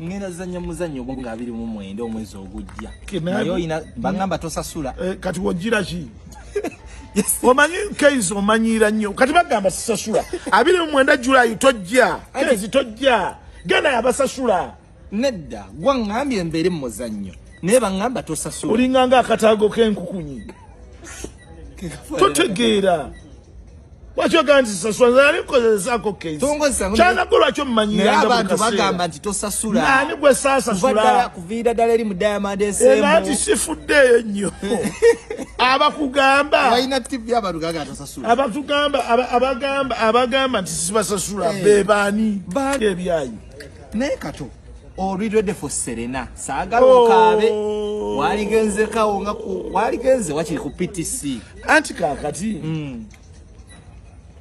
Ngenda zanya muzannyo gwo nga 29 omwezi ogujja. Naye oyina bangamba tosasula. Eh, kati wojjira ki? Omanyi Keizi omanyiira nnyo. Kati bagamba sisasula. 29 July tojja. Keizi tojja. Genda yabasasula. Nedda, gwaŋŋambye mbeere mu muzannyo. Naye baŋŋamba tosasula. Olinga nga akataago k'enkukunyi. Totegeera. Lwaki ogamba nti sasula? Nze nali nkozesaako Keizi. Kyanago lwaki omumanyiira nga abantu bagamba nti tosasula. Ani gwe saasasula? Kuviira ddala eri mu Diamond SM. Era nti sifuddeeyo nnyo. Abakugamba. Walina TV abantu gaga tosasula. Abatugamba abagamba abagamba nti sibasasula eh. be baani? Ebyayi. Naye kato oli ready for Serena. Saagala okaabe. Oh. Waligenzekawo nga waligenze wakiri ku PTC. Anti kaakati.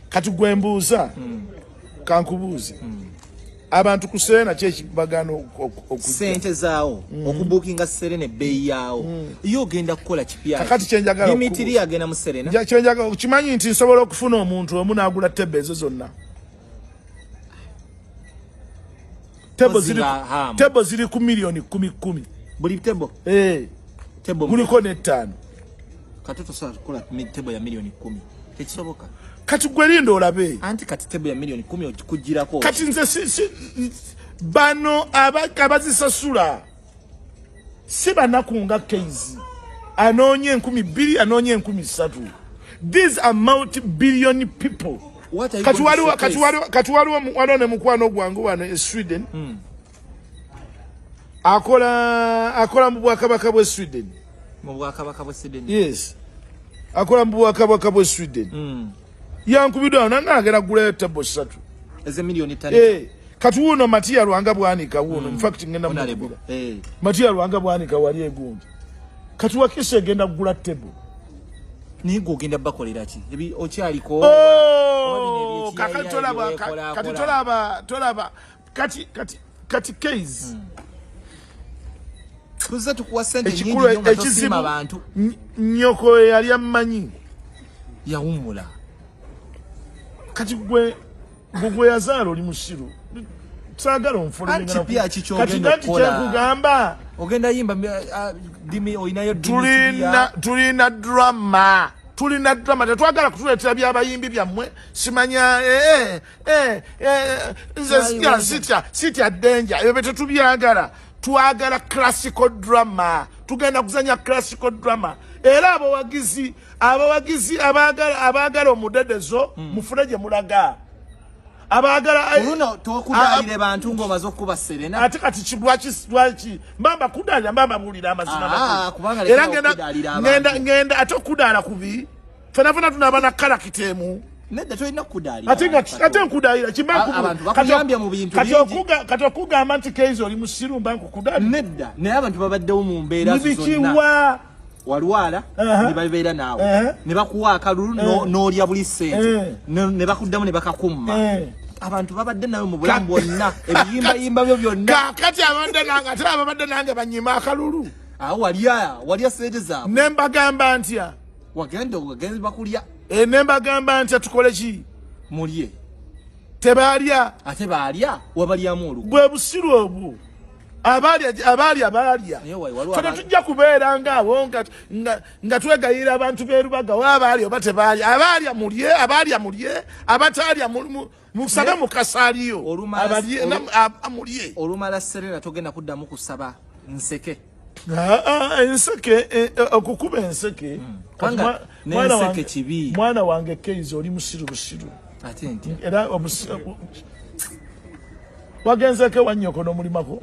Kati gwe mbuuza. Kankubuuze. Abantu ku Serena ki ekibagaana okujja? Ssente zaawo, okubuukinga Serena ebbeeyi yaawo. Yo ogenda kukola kipya. Kakati kye njagala Dimitri agenda mu Serena. Kye njagala okimanyi nti nsobola okufuna omuntu omu n'agula tebe ezo zonna. Tebo ziri ku milioni 10 10. Buli tebo? Eh. Tebo kuliko n'ettaano. Kati tosobola kukola tebo ya milioni 10. Tekisoboka. Kati gwe linda olabe. Anti kati tebo ya milioni 10 okikugirako. Kati nze si bano abazisasula si banaku nga Keizi anoonya 2000 anoonya 3000. These are multi-billion people. Kati waliwo ne mukwano gwange wano e Sweden. Akola mu bwakabaka bw'e Sweden. Mu bwakabaka bw'e Sweden. Yes. Akola mu bwakabaka bw'e Sweden. Yankubiddwa awo nange agenda kugulayo tebo 3. Eze milioni 5. Eh, kati wuuno Matia Lwanga Bwanika wuuno. In fact ngenda mukubira. Matia Lwanga Bwanika wali egundi. Kati wakisa egenda kugula tebo. Naye gwe ogenda bakolera ki? Ebi okyaliko. Oh, kakati tolaba, kati tolaba, tolaba. Kati kati kati Keizi. Tuzze tukuwa ssente nyingi nnyo nga tosiima bantu. Nnyoko yali ammanyi. Yawummula. Kati gwe gwe yazaala oli musiru. Saagala onfulumye. Kati nanti kyekugamba. Ogenda yimba dimi olinayo dimi. Tulina drama. Tulina drama. Tetwagala kutuleetera by'abayimbi byammwe. Simanya nze sitya danger. Ebyo bye tetubyagala. Twagala classical drama. Tugenda kuzanya classical drama. Era abawagizi abaagala omudedezo mufune gye mulaga. Abaagala luno tokudalire bantu ng'omaze okukuba Serena. Ate kati lwaki mbamba kudalira mbamba buulira amazima. Kubanga era ngenda ate okudaala kubi. Fena fena tunaaba na karakita emu. Nedda tolina kudaalira. Ate nkudaalira abantu bakuyambye mu bintu bingi. Kati okugamba nti Keizi oli musiru mba nkukudaalira. Nedda naye abantu babaddewo mu mbeera zonna. Walwala ne babeera naawe ne bakuwa akalulu n'olya buli ssente ne bakuddamu ne bakakumma. Abantu babadde nawe mu bulamu bwonna ebiyimbayimba byo byonna. Kaakati abadde nange ate ababadde nange banyima akalulu. Awo walya ssente zaabwe. Ne mbagamba ntya. Wagenda ogenze bakulya. Ne mbagamba ntya tukole ki? Mulye. Tebalya. Ate baalya wabalyamu olukwe. Bwe busiru obwo. Abalya baalya. Ffe tujja kubeera ng'abo nga twegayirira abantu b'e Lubaga abalya oba tebaalya. Abalya mulye, abalya mulye, abataalya musabe mukasaaliyo. Abalye mulye. Olumala Serena togenda kuddamu kusaba nseke. Enseke okukuba enseke. N'enseke kibi. Mwana wange Keizi oli musiru busiru. Ate nti. Era wagenzeko ewa nnyoko n'omulimako.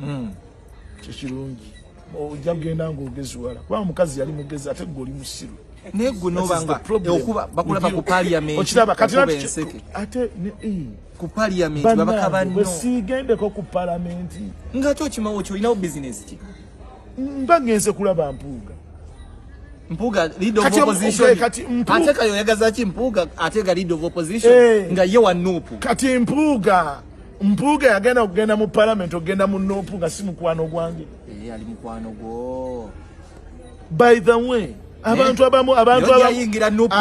Kyekirungi. Ojja kugenda ng'ogeziwala. Kubanga omukazi yali mugezi ate ggwe oli musiru. Naye ggwe n'oba nga okuba bakulaba ku parliament. Okiraba kati ate ku parliament babaka banno. Bwe siigendeko ku parliament. Ng'ate okimawo ki olinawo bizinesi ki? Mba ngenze kulaba Mpuuga. Mpuuga leader of opposition. Ate kayo oyagaza ki Mpuuga ate ga leader of opposition nga ye wa NUP. Kati Mpuuga yagenda okugenda mu parliament okugenda mu NUP nga si mukwano gwange. Ali mukwano gwo. By the way, abantu abamu abantu abamu yingira NUP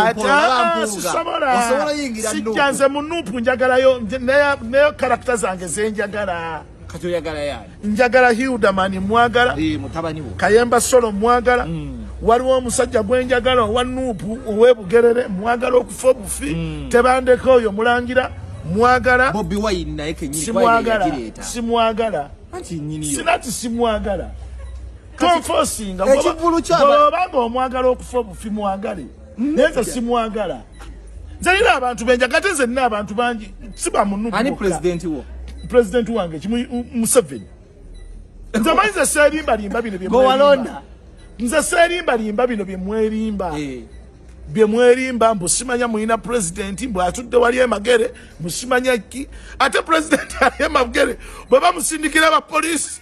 sisobola. Sijja nze mu NUP njagalayo naye character zange zenjagala. Kati oyagala yani? Njagala Hilderman mwagala. Eh, mutabani wo. Kayemba Solo mwagala. Waliwo omusajja gwe njagala owa Nuupu ow'e Bugerere, mwagala okufa obufi. Tebandeka oyo mulangira mwagala. Bobi Wine naye kenyini. Simwagala. Simwagala. Anti nyini yo. Sinati simwagala. Tonforcinga. Ekivulu kyaba- Bw'obanga omwagala okufa obufi, mwagale. Naye nze simwagala. Nze nina abantu benjaga, ate nze nina abantu bangi, si ba mu Nuupu Ani bokka. President wo? President wange kimu, Museveni. Nze manyi, nze seerimbalimba bino bye Gwe walonda. mwerimba. Nze seerimbalimba bino bye mwerimba, bye mwerimba mbu simanya mulina pulezidenti, mbu atudde wali emagere, musimanya ki. Ate pulezidenti ali emagere bwe bamusindikira abapoliisi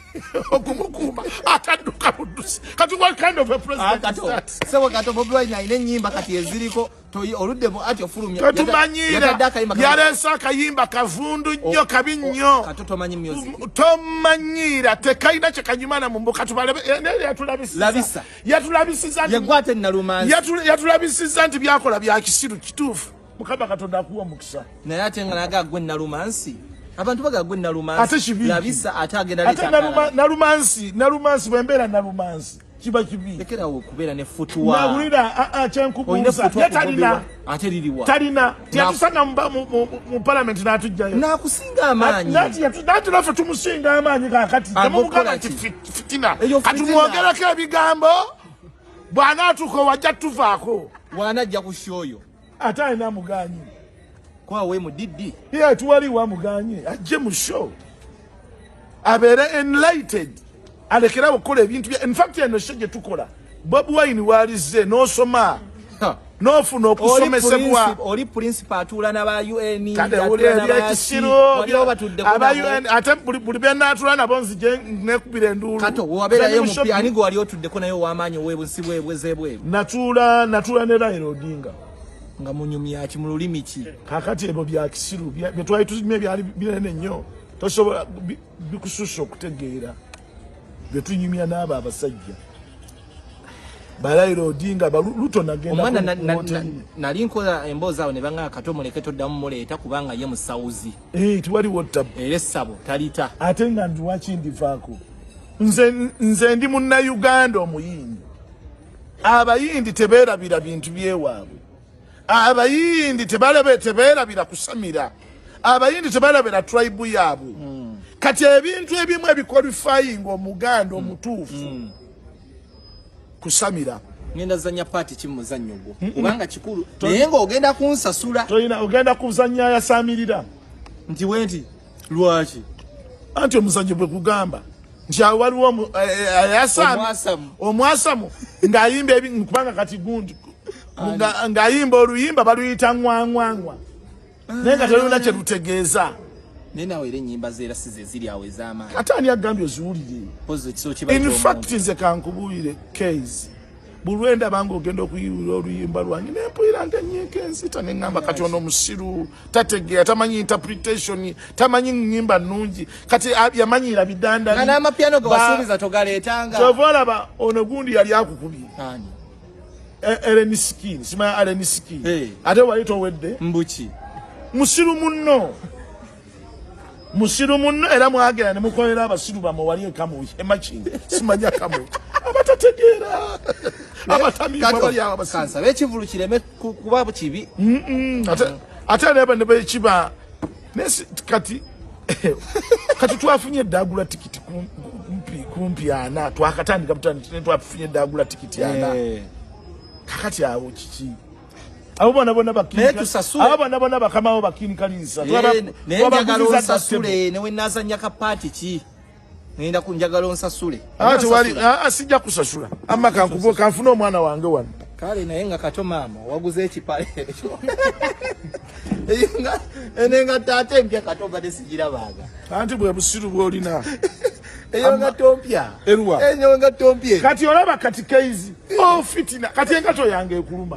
okumukuuma, atadduka buddusi. Kati what kind of a president is Kato, that? Sebo Kato, Bobi Wine alina ennyimba kati eziriko toyi oludde mu ati ofulumya. Tetumanyiira. Yatadde akayimba Yaleese akayimba kavundu nnyo, kabi nnyo. Kato, tomanyi music. Tomanyiira, tekalina kyekanyumana mu mbuka. Tubalebe eh, naye yatulabisiza. Labisa. Yatulabisiza nti- Yegwe ate Nalumansi. Yatulabisiza nti byakola bya kisiru. Kituufu, Mukama Katonda akuwa omukisa. Naye ate nga naga gwe Nalumansi. Abantu baga gwe Nalumansi. Ate kibi ki? Labisa ate agenda Ate leeta akalala. Nalumansi, Nalumansi, bwembeera Nalumansi kiba kibi? Lekerawo okubeera ne futuwa. Nawulira Olina kyenkubuuza. futuwa Ye talina. ku Bobi Wine. Ate liriwa? Talina. Tiyatusanga mu palamenti n'atugjayo. Nakusinga amaanyi. Nati naffe tumusinga amaanyi kakati. Ago Temumugamba kukola nti ki? fitina. Eyo Kati fitina. mwogereko ebigambo, bw'anaatuuka wajja tuvaako. Wanajja ku shoyo. Ate alina amuganye? Kwa we mu didi. Ye tuwaliwo amuganye ajje mu show, abeere enlighted, alekerawo okukola ebintu bya. In fact, eno show gye tukola, Bobi Wine waalizze n'osoma n'ofuna okusomesebwa. Oli principal atuula n'aba UN. Kale atuula wulira n'aba ebyekisiru. ki, waliwo batuddeko Aba nabo. UN, ate buli byenaatula nabo nzije nekubira enduulu. Kato, wabeerayo Nze ndi mu mupi ani gwe wali otuddeko naye ow'amaanyi ow'ebunsi bwebwezebweru? Natuula ne Raila Odinga. Nga munyumya ki, mu lulimi ki? Kakati ebyo bya kisiru, bye twali tunyumya byali binene nnyo, tosobola bikususa okutegeera bye tunyumya n'abo abasajja ba Raila Odinga, ba Ruto nagenda Omwana nali nkola emboozi awo ne baŋŋamba, Kato muleke, toddamu muleeta kubanga ye musawuzi. Eh, tiwaliwo tabu. Era essabo talita. Ate nga ndi lwaki ndivaako? Nze ndi Munnayuganda omuyindi. Abayindi tebeerabira bintu byewaabwe. Abayindi tebeerabira kusamira. Abayindi tebalabira tribe yaabwe. Kati ebintu ebimu ebiqualifying Omuganda omutuufu kusamira. Ngenda zanya part ki mu muzannyo gwo? Kubanga kikulu, naye ng'ogenda kunsasula. Tolina, ogenda kuzanya yasamirira. Nti we nti lwaki? Anti omuzannyo bwe kugamba nti awo waliwo ayasami. Omwasamu. Omwasamu ng'ayimba kubanga kati gundi ng'ayimba oluyimba baluyita ŋwaŋwaŋwa, naye nga terulina kye lutegeeza. Naye naawe era ennyimba ze era si ze ziri awo ez'amaanyi. Ate ani agambye oziwulire? Pozi ekiso kiba In fact, nze kankubuulire, case buli lwendaba nga ogenda okuyiwira oluyimba lwange, nempulira nga enyiika enzita, neŋŋamba kati ono omusiru tategeera, tamanyi interpretation, tamanyi nyimba nnungi. Kati yamanyiira bidandali. Nga n'amapiano ge wasuubiza togaleetanga. Kyova olaba ono gundi yali akukubye. Ani? Ellen Skin, simanya Ellen Skin. Hey. Ate wali towedde. Mbuki? Musiru munno, musiru munno, era mwagenda ne mukolera abasiru bamwe wali ekamuki emakindi, simanya kamuki, abatategeera, abatamiivu abali awo abasiru. Kansabe ekivulu kireme kuba kibi. Ate neba ne bekiba nesi kati twafunye eddagula tikiti kumpi ana, twakatandika butandiki, ne twafunye eddagula tikiti 40. Kakati awo kiki? Abo bona bona Naye tusasule. Abo bona bona bakamawo bakini kalisa. Naye njagala onsasule, newe nazanya ka part ki, ngenda ku njagala onsasule. Ati wali sijja kusasula, amma kankubo kanfune omwana wange wano. Kale, naye nga Kato maama waguze ekipale ekyo. Eyo nga ene nga taata empya, Kato, mbadde sigirabanga. Anti bwe busiru bw'olina. Eyo nga tompya. Eruwa? Eyo nga tompya. Kati olaba kati keizi, oh, fitina. Kati engatto yange ekuluma?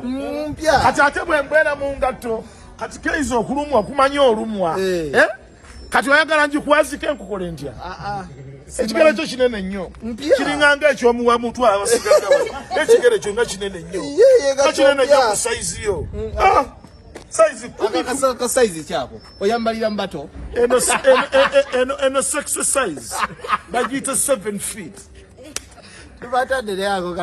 Mpya. Kati ate bwe mbeera mu ngatto, kati keizi okulumwa kumanya olumwa. Eh. Eh? Kati oyagala ngikwazike, nkukole ntya? Ah, ah. Ekigere kyo kinene nnyo. Mpya. Kiringanga ekyomuwa mutwala abasigadde. Ekigere kyo nga kinene nnyo. Ye, ye, Nga kinene nnyo mpya. ku sayizi yo. Ah! Size 10. Ka size kyako oyambalira mu bato. Eno sex size bagiyita 7 feet. Tubatadde ako.